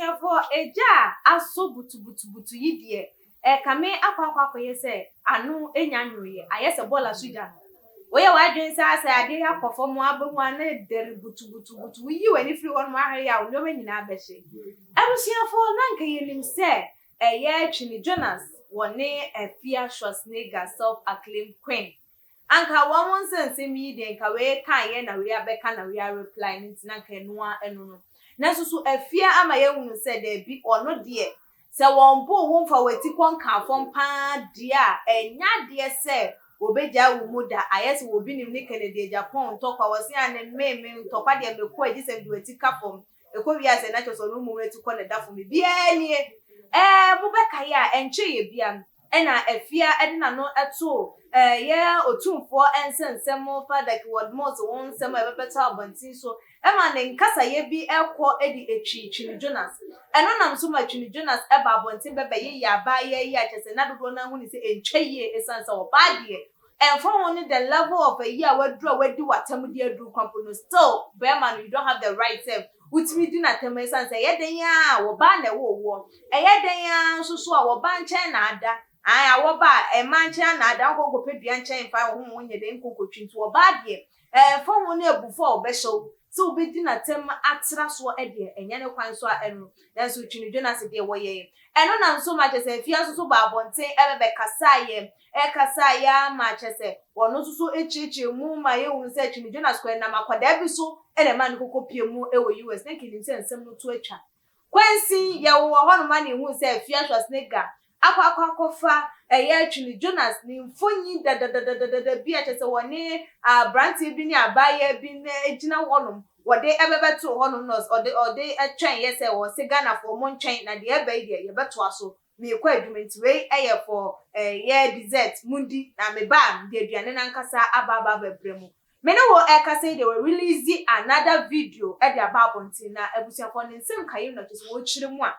Abusuafoɔ, egya a asɔ butubutubutu yi deɛ, ɛrekame akɔ akɔ akɔyɛ sɛ ano nnya nwoeɛ, ayɛ sɛ bɔɔla so gya no. Woyɛ w'adwene sɛ asɛ adeɛ yi akɔ fam a, wobɛhu a na ɛdɛre butubutubutu. Woyi w'ani firi hɔnom ahwɛ yi a, wo nneɛma nyinaa bɛhye. Abusuafoɔ, na anka yɛnim sɛ ɛyɛ Twene Jonas wɔ ne Afia Schwarzenegger self-acclaimed queen Anka wɔn nsɛnsɛm yi deɛ nka wei kaeɛ na wei abɛka na wei areply no nti na anka ɛno ara ɛno no. Nanso so Afia ama yɛahunu sɛ daabi ɔno deɛ sɛ wɔn boo wo mfa w'ati kɔ nkaa fam pa ara deɛ a ɛnyɛ adeɛ sɛ wɔbɛgyae wo mu da ayɛ sɛ obi nim ne Kennedy Agyapong ntɔkwa wɔse ane me me ntɔkwa deɛ mekɔ a gye sɛ mede w'ati ka fam ɛkɔ wie a sɛ na kyerɛ sɛ ɔno mmom ati kɔ na ɛda fam ebiara nie ɛɛ mobɛkae a ɛnkyɛeɛ bia Ɛnna Afia de n'ano too ɛyɛ Otumfoɔ nsɛnsɛm fa Duckworth Mills ho nsɛm a ɛbɛbɛtɔ abɔnten so ma ne nkasayɛ bi kɔ de twi Twene Jonas. Ɛno nam so ma Twene Jonas ba abɔnten bɛbɛyeyɛ abaayewa yi a kyerɛ sɛ na dodoɔ no ara hu no sɛ ɛntwa yie ɛsiane sɛ ɔbaa deɛ ɛmfa ho ne the level of ayi a waduru a wadi w'atam de aduru kwan po no still bɛrima no you don't have the right sɛ wotumi di n'atam ɛsiane sɛ ɛyɛ dɛn ara a ɔbaa na ɛwoo woɔ Ɛyɛ dɛn ara nso so a, wɔba nkyɛn na ada. Ae, awɔ ba a, mmaa nkyɛn na ada. Wonkɔ nkɔpɛ dua nkyɛn mfa wo ho nyɛ dɛn nkɔ nkɔtwi. Nti ɔbaa deɛ, ɛmfa ho ne abufuo a ɔbɛhyɛ wo sɛ wobɛdi n'atɛm atra soɔ deɛ, ɛnyɛ ne kwan so a ɛno. Nanso Twene Jonas deɛ, wɔyɛe. Ɛno nam so ma kyerɛ sɛ Afia nso so baa abɔnten bɛbɛkasaeɛ. Ɛkasaeɛ ara ma kyerɛ sɛ ɔno nso so kyerɛkyerɛɛ mu ma yɛhunu sɛ Twene Jonas koraa nam akwadaa bi so na ɛmaa no kɔkɔpuee mu wɔ US. Na nka ɛnim sɛ nsɛm no to atwa. Kwansin, yɛwowɔ hɔnom a na yehuu sɛ Afia Schwarzenegger akɔ akɔ akɔfa ɛyɛ Twene Jonas ne mfonyin dadadadadada bi a kyerɛ sɛ wɔne aberanteɛ bi ne abaayewa bi na egyina hɔnom, wɔde ɛbɛbɛtoo hɔnom na ɔde ɔde twɛn yɛ sɛ wɔse Ghanafoɔ montwɛn na deɛ ɛba yi deɛ yɛbɛtoa so, meekɔ adwuma nti wei ɛyɛ for ɛyɛ dessert mondi na meba a mede aduane no ankasa aba aba abɛbrɛ mo. Me ne wo ɛkasa yi deɛ wɔ release another video de aba abɔnten na abusuafoɔ ne nsɛm ka yei na kyerɛ sɛ wɔkyerɛ mu a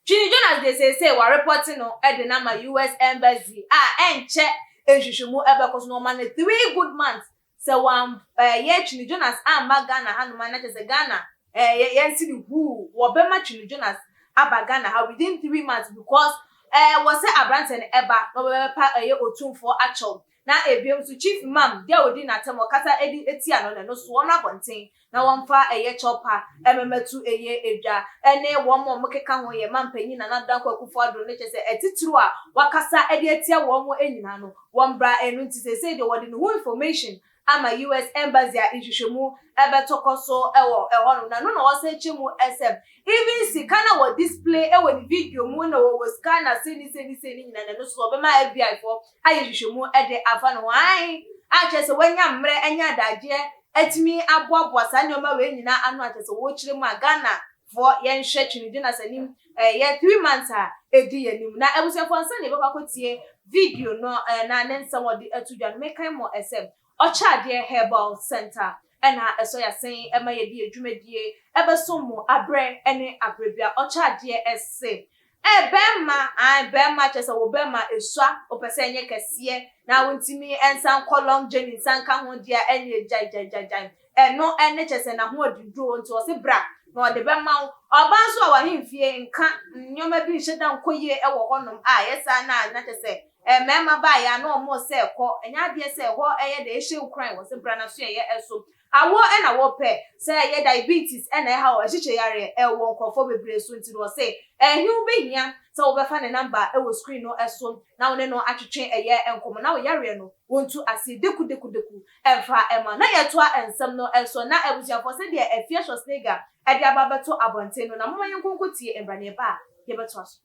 Twene Jonas deɛ seesei wɔ report no de no ama US embassy a ɛnkyɛ nhwehwɛmu ɛbɛkɔ so na wɔma no 3 good months sɛ wɔn ɛyɛ Twene Jonas amma Ghana hanom a na kyerɛ sɛ Ghana ɛɛ yɛnsi no huu wɔbɛma Twene Jonas aba Ghana ha within 3 months because ɛɛ wɔ sɛ aberanteɛ no ɛba na wɔbɛpa ɛyɛ otumfoɔ akyɛw Na ebiem nso, Chief Imam, deɛ ɔdi n'atɛm, ɔkasa de tia no no, ɛno nso wɔmmra abɔnten na wɔmfa ɛyɛ kyɛw pa mmɛto ɛyɛ dwa, ɛne wɔn a wɔkeka ho yɛ Mampanyin Nana Addo Dankwa Akufo Addo no, kyerɛ sɛ atitiriw a wakasa de atia wɔn nyinaa no, wɔmmra. Ɛno nti seesei deɛ wɔde ne ho information ama US Embassy a nhwehwɛmu bɛtɔ kɔ so wɔ hɔnom. Na ɛno na ɔsan kyerɛ mu sɛ even sika no a wɔ display wɔ ne video mu na wɔwɔ sika na sei ne sei ne sei ne nyinaa no, ɛno nso wɔbɛma FBI foɔ ayɛ nhwehwɛmu de afa ne ho. Aane, a kyerɛ sɛ wanya mmerɛ anya adagyeɛ atumi aboaboa saa nneɛma wei nyinaa ano a kyerɛ sɛ wɔrekyerɛ mu a Ghana foɔ yɛnhwɛ Twene Jonas anim ɛyɛ 3 months a ɛdi yɛn anim. Na abusuafoɔ, ansa na yɛbɛkɔ akɔtie video no na ne nsɛm wɔde ato dwa no, mekan mo ɛsɛ Ɔkyɛadeɛ Herbal Center ɛna ɛsɔ yɛasen ɛma yɛde yɛ dwumadie ɛbɛsom mo aberɛ ne aberɛ bia. Ɔkyɛadeɛ ɛse ɛ bɛrima ae bɛrima kyerɛ sɛ wo bɛrima esua wopɛ sɛ ɛnyɛ kɛseɛ na wontumi nsan kɔ long journey nsan ka ho deɛ ɛnyɛ gyae gyae gyae gyae ɛno ɛne kyerɛ sɛ n'ahoɔdenduro nti ɔse bra na ɔde bɛma wo. Ɔbaa nso a w'ahemfie nka nneɛma bi nhyɛ da nkɔ yie ɛwɔ hɔnom a ɛyɛ saa na na kyerɛ sɛ mmarima baeɛ a na ɔmo sɛ kɔ ɛnyɛ adeɛ sɛ ɛhɔ ɛyɛ dɛ ɛhyɛ nkuran wɔ se bra na so ɛyɛ ɛso awoɔ ɛna wɔpɛ sɛ ɛyɛ diabetes ɛna ɛha wɔ ɛhyehyɛ yareɛ ɛwɔ nkurɔfoɔ bebree so nti no ɔse ɛhe wobɛhia sɛ wobɛfa ne number ɛwɔ screen no ɛso na wo ne no atwetwe ɛyɛ nkɔmmɔ na wo yareɛ no wɔntu aseɛ deku deku deku ɛmfa ɛma na yɛtoa nsɛm no ɛso. Na abusuafoɔ, sɛdeɛ Afia Schwarzenegger ɛde aba abɛto abɔnten no na moma yɛnkonko tie mbraneɛ ba a yɛbɛtoa so.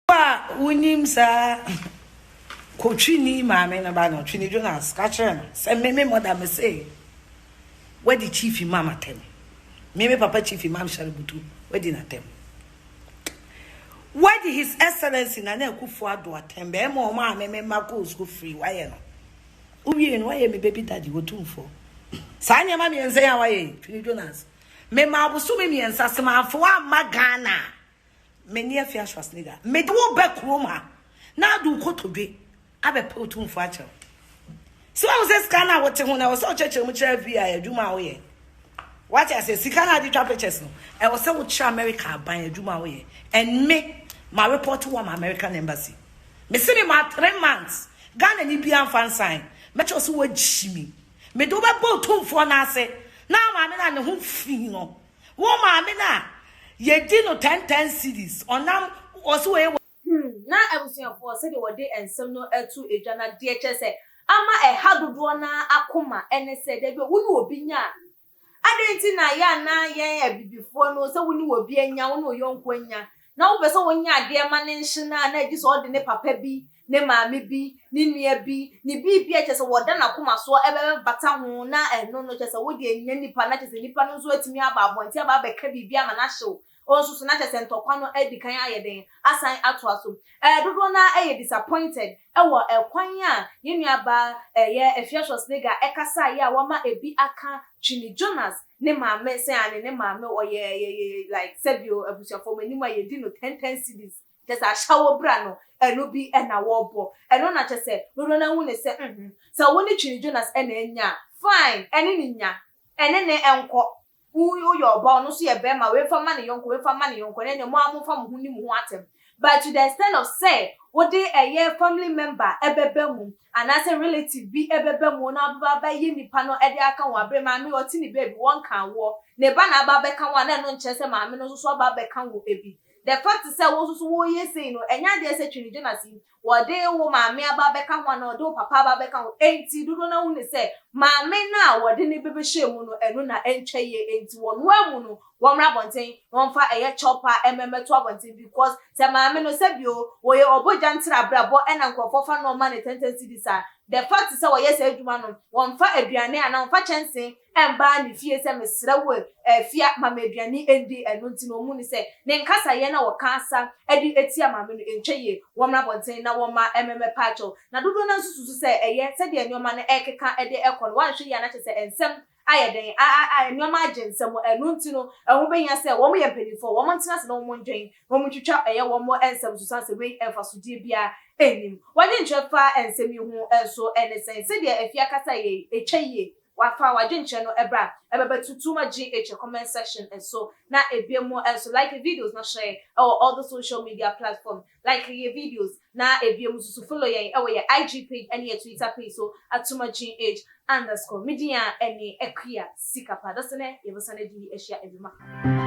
A wonim saa kotwini maame no ba no Twene Jonas ka kyerɛ no sɛ me me mother me se wadi Chief Imam atɛm, me me papa Chief Imam Sharubutu wadi n'atɛm, wadi His Excellency Nana Akufo Addo atɛm, bɛrima ɔmo a me me mma kɔɔ sukuu free wayɛ no wowie no wayɛ me baby daddy wɔtumfoɔ. Saa nneɛma 3 yi a wayɛ yi, Twene Jonas, me ma abosome 3 sɛ mamfo amma Ghana a me ne Afia Schwarzenegger mede wo ba kurom ha na ade wo kotodwe abɛpɛ otumfoɔ akyɛw sɛ wahu sɛ sika no a wote ho na ɛwɔ sɛ wokyerɛkyerɛ mu kyerɛ FBI adwuma a woyɛ. Wate aseɛ? Sika no a wode twa pictures no, ɛwɔ sɛ wokyerɛ America aban adwuma a woyɛ. And me, ma report wo ama American embassy. Mese me ma 3 months, Ghana ni biara mfa nsan. Mɛkyerɛ wo sɛ woagyi me. Mede wo bɛbɔ otumfoɔ no ase. Na maame no a ne ho fi no, wo maame no a yɛdi no 10 10 cedis, ɔnam ɔse wɔyɛ Na abusuafoɔ, sɛdeɛ wɔde nsɛm no ato edwa na deɛ kyerɛ sɛ ama ɛha dodoɔ na akoma ɛne sɛ dɛbi, wo ne obi nya a, adɛn nti na yɛ ana yɛn abibifoɔ no sɛ wo ne obi anya, wo ne oyɔnko anya na wopɛ sɛ wonya adeɛ ma ne nhye no a, na agye sɛ ɔde ne papa bi, ne maame bi, ne nua bi, ne biribi a kyerɛ sɛ wɔda n'akoma soɔ ɛbɛbata ho, na ɛno no kyerɛ sɛ wode anya nipa, na kyerɛ sɛ nipa no nso atumi aba abɔnten aba abɛka biribi ama n'ahyew wɔn nso so, na kyerɛ sɛ ntɔkwa no adi kan ayɛ den asan atoa so. Dodoɔ no yɛ disappointed ɛwɔ ɛkwan a yɛn nuabaa ɛyɛ Afia Schwarzenegger ɛkasa yɛ a wɔama ebi aka Twene Jonas ne maame sɛ ane ne maame ɔyɛ yɛ like sɛbio abusuafoɔ mo anim a yɛdi no 10 10 cedis, kyɛ sɛ ahyɛwo bra no, ɛno bi ɛna wɔrebɔ ɛno, na kyɛ sɛ dodoɔ no ahu ne sɛ sɛ wo ne Twene Jonas ɛna anya, fine, ɛne ne nya, ɛne ne ɛnkɔ. Woyɛ ɔba, ɔno nso yɛ bɛrima, wemfa ma ne yɔnko, wemfa ma ne yɔnko, ɛnɛ mo a momfa mo ho ni mo ho atɛm. But to the extent of sɛ wode ɛyɛ family member ɛbɛbɛ mu anaasɛ relative bi ɛbɛbɛ mu na ɔbɛba abɛyɛ nipa no ɛde aka ho abere maame ɔte ne baabi, wɔn ka woɔ ne ba na aba abɛka ho a, na ɛno nkyerɛ sɛ maame no nso so aba abɛka ho ebi. The fact sɛ wɔn nso so wɔreyɛ sei no, ɛnyɛ adeɛ sɛ Twene Jonas yi wɔde wo maame aba abɛka ho ana ɔde wo papa aba abɛka ho. Enti dodoɔ no ahu ne sɛ maame no a wɔde ne bɛbɛhyɛ mu no, ɛno na ɛntwa yie. Enti wɔn mu no wɔn mmra abɔnten na wɔmfa ɛyɛ kyɛw ɛmɛmɛto abɔnten, because sɛ maame no sɛbio wɔyɛ ɔbɔgya ntera abrabɔ ɛna nkurɔfoɔ fa nɔɔma ne 10 10 cedis a, the fact sɛ wɔyɛ saa adwuma no, wɔmfa aduane anaa wɔmfa kyɛnsee ɛmbaa ne fie sɛ mesrɛ wo ɛfia mama aduane ndi. Ɛno nti na ɔmu ne sɛ ne nkasayɛ na wɔka asa ɛde etia maame no ntwa yie. Wɔmmra abɔnten na wɔma ɛmɛmɛ paakyɛw. Na dodoɔ no nso susu sɛ ɛyɛ sɛdeɛ nneɛma no ɛkeka ɛde ɛkɔ no, wɔanhwɛ yie anakyɛ sɛ nsɛm ayɛ den a a nneɛma agye nsɛm. Ɛno nti no ɛho bɛhia sɛ wɔn yɛ mpanimfoɔ, wɔn ntena ase na wɔn ndwen na wɔn twitwa ɛyɛ wɔn nsɛm so san sɛ wei mfasodeɛ biara ɛnim. Wɔgye nkyerɛ fa nsɛm yi ho nso ɛne sɛn? Sɛdeɛ Afia kasa yɛ ɛtwa yie, wafa wadwenkyerɛ no ɛbra ɛbɛbɛ tutuma gh comment section nso, na ebien mu nso like videos na share ɛwɔ all the social media platform. Like yɛ videos na ebien mu nso so follow yɛn ɛwɔ yɛ IG page ɛne yɛ Twitter page so, atuma gh_. Media ɛne Akua Sikapa dɔsɛ nɛ yɛbɛsan adi ahyia adwuma.